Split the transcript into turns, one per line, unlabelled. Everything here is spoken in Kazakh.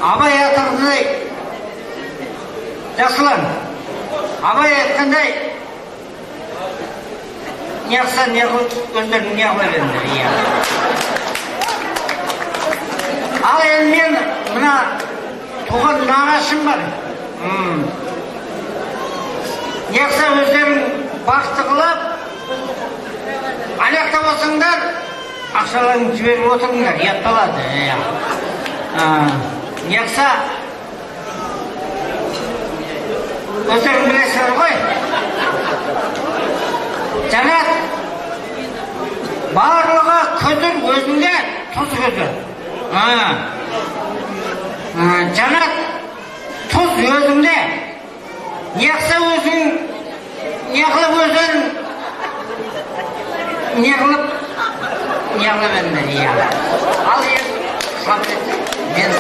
Абай айтқандай, Жасұлан, Абай айтқандай, неғылса неғыл, өздерің неғыла беріңдер, иә. Ал енді мен мына туған нағашым бар. Неғылса өздерің бақытты қылып, ана жақта болсаңдар, ақшаларыңды жіберіп отырыңдар, ұят болады, иә. Неғылса өздерің білесіңдер ғой. Жанат, барлығы күзір өзіңде, тұз күзір. Жанат, тұз өзіңде. Неғылса өзің, неғылып өзің, неғылып, неғылып енді, иә. Ал енді, мен